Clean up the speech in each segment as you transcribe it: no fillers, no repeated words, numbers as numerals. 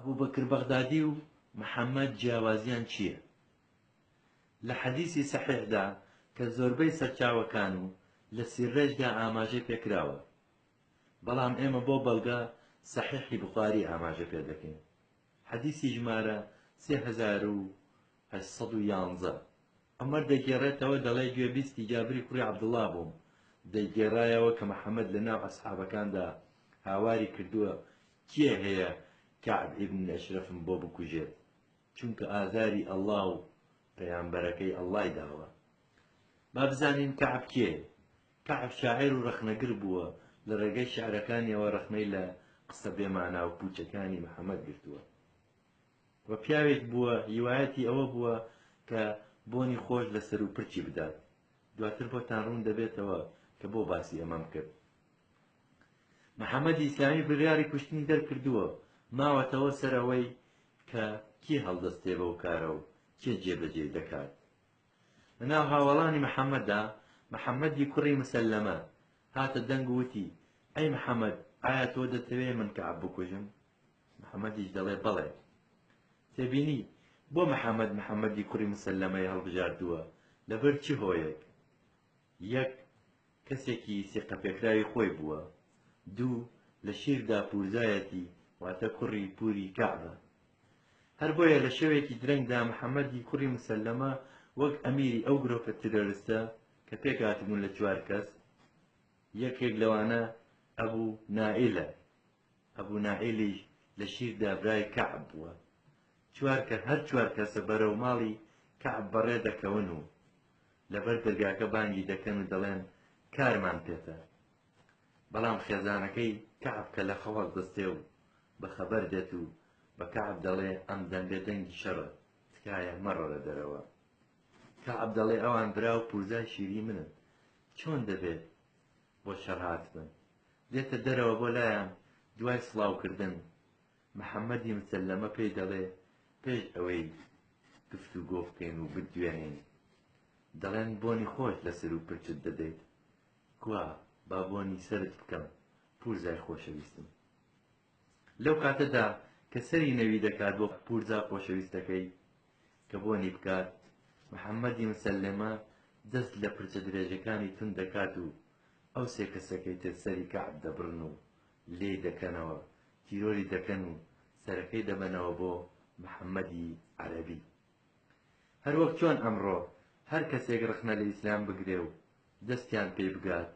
ئەبوبەکر بەغدادی و محەمەد جیاوازیان چییە؟ لە حەدیسی سەحیحدا کە زۆربەی سەرچاوەکان و لە سیررەشدا ئاماژەی پێکراوە، بەڵام ئێمە بۆ بەڵگە سەحیحی بوخاری ئاماژە پێدەکەین، حەدیسی ژمارە 3811، عومەر دەگێڕێتەوە دەڵێ گوێبیستی جابری کوڕی عەبدوڵڵا بووم دەیگێڕایەوە کە محەمەد لەناو ئەسحابەکاندا هاواری کردووە کێ هەیە کەعب ئیبن ئەشرەفم بۆ بکوژێت چونکە ئازاری ئەڵڵا و پەیامبەرەکەی ئەڵڵای داوە. با بزانین کەعب کێیە؟ کەعب شاعیر و ڕەخنەگر بووە، لە ڕێگەی شیعرەکانیەوە ڕەخنەی لە قسە بێمانا و پووچەکانی محەمەد گرتووە. و پیاوێک بووە هیوایەتی ئەوە بووە کە بۆنی خۆش لە سەر و پرچی بدات. دواتر بۆتان ڕوون دەبێتەوە کە بۆ باسی ئەمەم کرد. محەمەدی ئیسلامی بڕیاری کوشتنی دەرکردووە، ماوەتەوە سەر ئەوەی کە کێ هەڵدەستێ بەو کارە و کێ جێبەجێی دەکات. لەناو هاوەڵانی محەمەددا، محەمەدی کوڕی مسەلەمە هاتە دەنگ و وتی، ئەی محەمەد ئایا تۆ دەتەوێ من کەعب بکوژم؟ محەمەدیش دەڵێ بەڵێ. تێبینی، بۆ محەمەد محەمەدی کوڕی مسەلەمەی هەڵبژاردووە، لەبەر چ هۆیەک؟ یەک، کەسێکی سیقەپێکراوی خۆی بووە. دوو، لە شیردا پوورزایەتی، واتە کوڕی پووری کەعبە. هەر بۆیە لە شەوێکی درەنگدا محەمەدی کوڕی مسەلەمە وەک ئەمیری ئەو گرۆپە تیرۆرستە کە پێکهاتبوون لە چوار کەس، یەکێک لەوانە ئەبوو نائیلە، ئەبوو نائیلیش لە شیردا برای کەعب بووە. چوار کە هەر چوار کەسە بەرەو ماڵی کەعب بەڕێ دەکەون و لەبەر دەرگاکە بانگی دەکەن و دەڵێن کارمان پێتە. بەڵام خێزانەکەی کەعب کە لە خەو هەڵدەستێ و بە خەبەر دێت و بە کەعب دەڵێ ئەم دەنگە دەنگی شەڕە تکایە مەڕۆرە دەرەوە. کەعب دەڵێ ئەوان برا و پورزای شیری منن چۆن دەبێت بۆ شەڕ هاتبن. دێتە دەرەوە بۆ لایان دوای سڵاوکردن محەمەدی مسەلەمە پێی دەڵێ پێش ئەوەی گفتوگۆ بکەین و بدوێنین دەڵێن بۆنی خۆش لە سەر و پرچت دەدەیت کوا با بۆنی سەرت بکەم پورزای خۆشەویستم لەو کاتەدا کە سەری نەوی دەکات بۆ پورزا خۆشەویستەکەی کە بۆنی بکات محەممەدی مسەلمە دەست لە پرچە درێژەکانی تون دەکات و ئەو سێ کەسەکەی تر سەری کەعب دەبڕن و لێی دەکەنەوە تیرۆری دەکەن و سەرەکەی دەبەنەوە بۆ محەمەدی عەرەبی. هەروەک چۆن ئەمڕۆ هەر کەسێک ڕەخنە لە ئیسلام بگرێ و دەستیان پێی بگات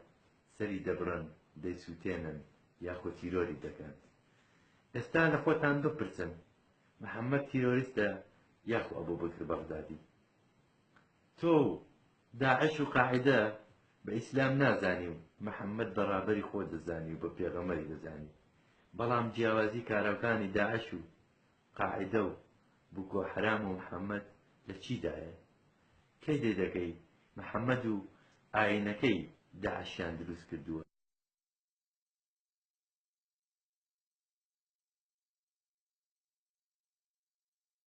سەری دەبڕن، دەیسووتێنن یاخۆ تیرۆری دەکەن. ئێستا لە خۆتان بپرسن محەمەد تیرۆریستە یاخۆ ئەبوبەکر بەغدادی؟ تۆ و داعش و قاعیدە بە ئیسلام نازانی و محمد بە ڕابەری خۆت دەزانی و بە پێغەمبەری دەزانی بەڵام جیاوازی کاراوکانی داعش و قاعیدە و بوکۆ حەرام و محمد لە چیدایە؟ کەی دەدەگەی محمد و ئاینەکەی داعشیان دروست کردووە؟